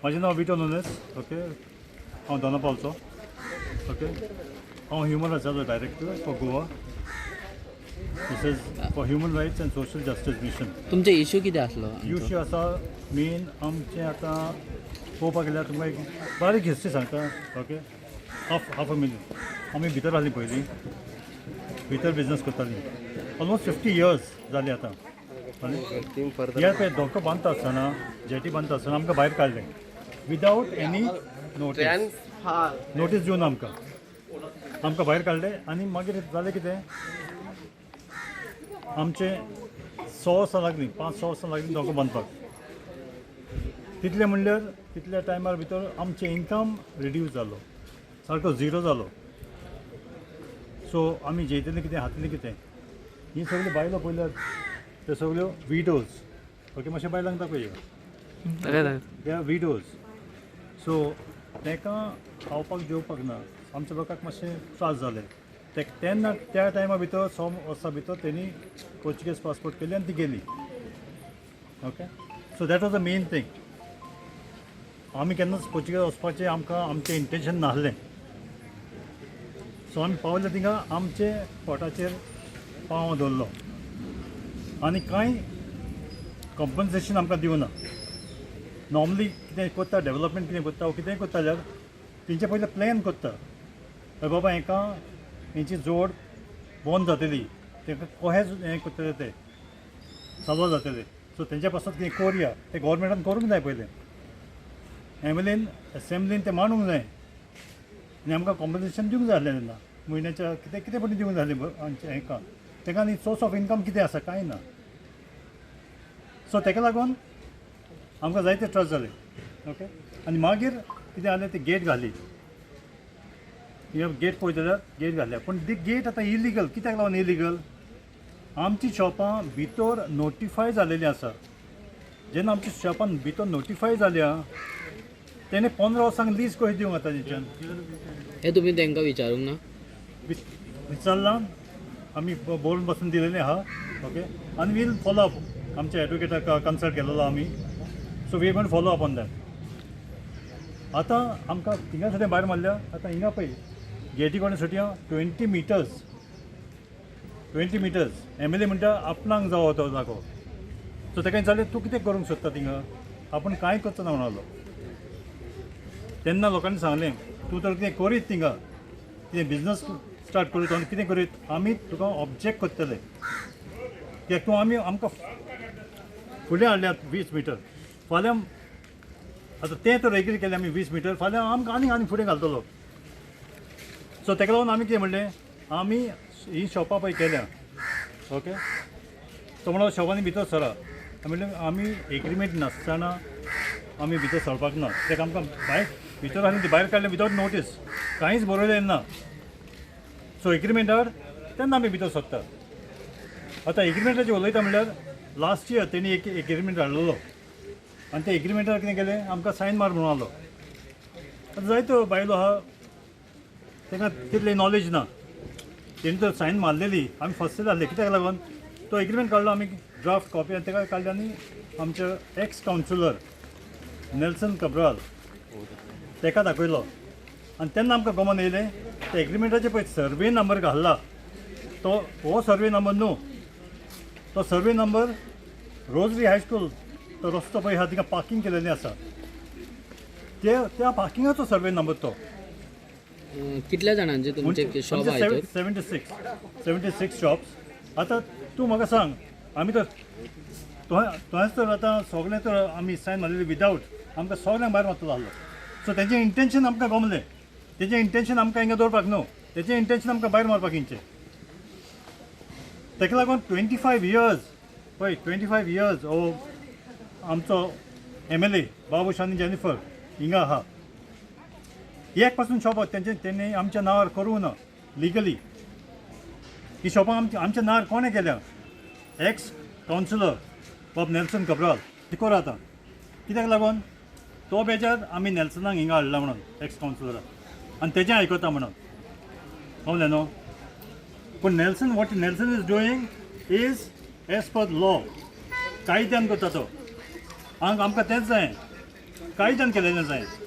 म्हाजें नांव विटो नुनेस. ओके, हांव दोनापावलचो. ओके, हांव human रायट्साचो director for Goa. This is for Human Rights and Social Justice Mission. तुमचे इशू कितें आसलो आमचो? इश्यू आसा मेन आमचें. आतां पळोवपाक गेल्यार तुमकां एक बारीक हिस्ट्री सांगता. Okay, half half a million आमी भितर आसली पयलीं, भितर बिजनस करतालीं. ऑलमोस्ट 50 इयर्स जाली आतां. हे पळय, धोको बांदता आसतना, जेटी बांदता आसतना आमकां भायर काडलें विदावट एनी नोटीस. नोटीस दिवन आमकां आमकां भायर काडले. आनी मागीर जालें कितें, आमचे 6 वर्सां लागलीं, 5-6 वर्सां लागलीं धोको बांदपाक. तितले म्हणल्यार तितल्या टायमार भितर आमचें इन्कम रिड्यूस जालो, सारको झिरो जालो. सो आमी जेयतलीं कितें, खातलीं कितें? ही सगळ्यो बायलो पळयल्यार त्यो सगळ्यो विडोज. ओके, मातशें बायलांक दाखय. They are widows. सो तांकां खावपाक जेवपाक ना. आमच्या लोकांक मातशें त्रास जाले ते तेन्ना. त्या टायमा भितर, 6 वर्सां भितर तेणी पोर्चुगीज पासपोर्ट केली आनी ती गेली. Okay, so that was the main thing. आमी केन्नाच पोर्चुगीज वचपाचें आमकां आमचें इंटेन्शन नासलें. सो आमी पावले थिंगा, आमचे पोटाचेर पांव दवरलो आनी कांय कॉम्पन्सेशन आमकां दिवना. नॉर्मली कितें करता, डेवलपमेंट कितें करता वो कितेंय करता जाल्यार तेंचे पयलीं प्लॅन करता. अरे बाबा, हेंकां हेंची जोड बंद जातली, तांकां कशें हें करतले, ते साल्वार जातले. सो तेंच्या पासत कितें करुया, तें गोवोरमेंटान करूंक जाय पयलें. एमएलएन एसेंब्लीन तें मांडूंक जाय आनी आमकां कॉम्पन्सेशन दिवंक जाय आसलें तेन्ना. म्हयन्याच्या कितें कितें पण दिवंक जाय आसलें आमच्या हेंकां. तेका आनी सोर्स ऑफ इनकम कितें आसा? कांय ना. सो तेका लागून आमकां जायते त्रास जाले. ओके, आनी मागीर कितें जालें, ती गेट घाली. हे गेट पळयता जाल्यार गेट घातल्या, पूण ती गेट आतां इलिगल. कित्याक लागून इलिगल? आमची शॉपां भितर नोटिफाय जालेलीं आसा. जेन्ना आमची शॉपां भितर नोटिफाय जाल्या, तेणे 15 वर्सांक लीज कशी दिवंक आतां तेंच्यान? हे तुमी तांकां विचारूंक ना? विचारलां आमी, बरोवन बसून दिलेलें आहा. ओके, आनी वील फॉलो अप. आमच्या एडवोकेटाक कन्सल्ट केलेलो आमी. So we gonna follow up on that. आतां आमकां थिंगा सुद्दां भायर मारल्या. आतां हिंगा पळय, गेटी कडेन सुटया 20 meters, 20 meters. MLA म्हणटा आपणाक जावो तो जागो. सो तेका विचारलें, तूं कितें करूंक सोदता थिंगा? आपूण कांय करचो ना म्हणालो. तेन्ना लोकांनी सांगलें, तूं तर कितें करीत थिंगा, कितें बिजनस स्टार्ट करीत आनी कितें करीत, आमी तुका ऑब्जेक्ट करतले, कित्याक तूं आमी आमकां फुडें हाडल्यात 20 मिटर. फाल्यां आतां तें तर एग्री केलें आमी 20 मिटर, फाल्यां आमकां आनीक आनी फुडें घालतलो. सो तेका लागून आमी कितें म्हणलें, आमी ही शॉपां पळय केल्या. ओके, तो म्हणलो शॉपांनी भितर सरा. म्हणलें, आमी एग्रीमेंट नासतना आमी भितर सरपाक ना. तेका आमकां भायर भितर आनी ती भायर काडलें विदावट नोटीस, कांयच बरयलें ना. सो एग्रीमेंटार तेन्ना आमी भितर सरता. आतां एग्रीमेंटाचेर उलयता म्हणल्यार लास्ट इयर तेणी एक एग्रीमेंट हाडलेलो आनी त्या एग्रीमेंटार कितें केलें, आमकां सायन मार म्हणून आलो. आतां जायत्यो बायलो आहा, तांकां तितली नॉलेज ना. तेणी तर सायन मारलेली. आमी फसले जाल्ले. कित्याक लागून तो एग्रीमेंट काडलो आमी ड्राफ्ट कॉपी आनी ताका काडली आनी आमचे एक्स कावन्सिलर नेल्सन कब्राल ताका दाखयलो. आनी तेन्ना आमकां गमन येयलें, त्या एग्रीमेंटाचेर पळय सर्वे नंबर घाल्ला तो हो सर्वे नंबर न्हू. तो सर्वे नंबर रोजरी हायस्कूल, तो रस्तो पळय आहा, थिंगा पार्कींग केलेलें आसा, ते त्या पार्किंगाचो सर्वे नंबर तो. कितल्या जाणांचे तुमचे शॉप आहा हितूर? 76, 76 shops. आतां तूं म्हाका सांग, आमी तर तुवेंच तर आतां सगळें तर आमी सायन मारलेली विदावट, आमकां सगळ्यांक भायर मारतलो आहलो. सो तेंचें इंटेन्शन आमकां गमलें. तेजें इंटेन्शन आमकां हिंगा दवरपाक न्हू, तेजें इंटेन्शन आमकां भायर मारपाक हिंचें. तेका लागून 25 इयर्स पळय, 25 इयर्स हो आमचो एमएलए बाबूश आनी जेनिफर हिंगा आहा. एक पासून शॉप तेंचे तेणी आमच्या नांवार करूंक ना लिगली. ही शॉपां आमच्या आमच्या नांवार कोणें केल्या? एक्स कावन्सिलर बाब नेल्सन कब्राल. ती कर आतां. कित्याक लागून तो बेजार आमी नेल्सनाक हिंगा हाडला म्हणून, एक्स कावन्सिलराक, आनी तेजें आयकता म्हणून. कळ्ळें न्हू? पूण Nelson, what Nelson is doing is as per law. कायद्यान करता तो. आमकां तेंच जाय. कांय जाण केलें ना जायत.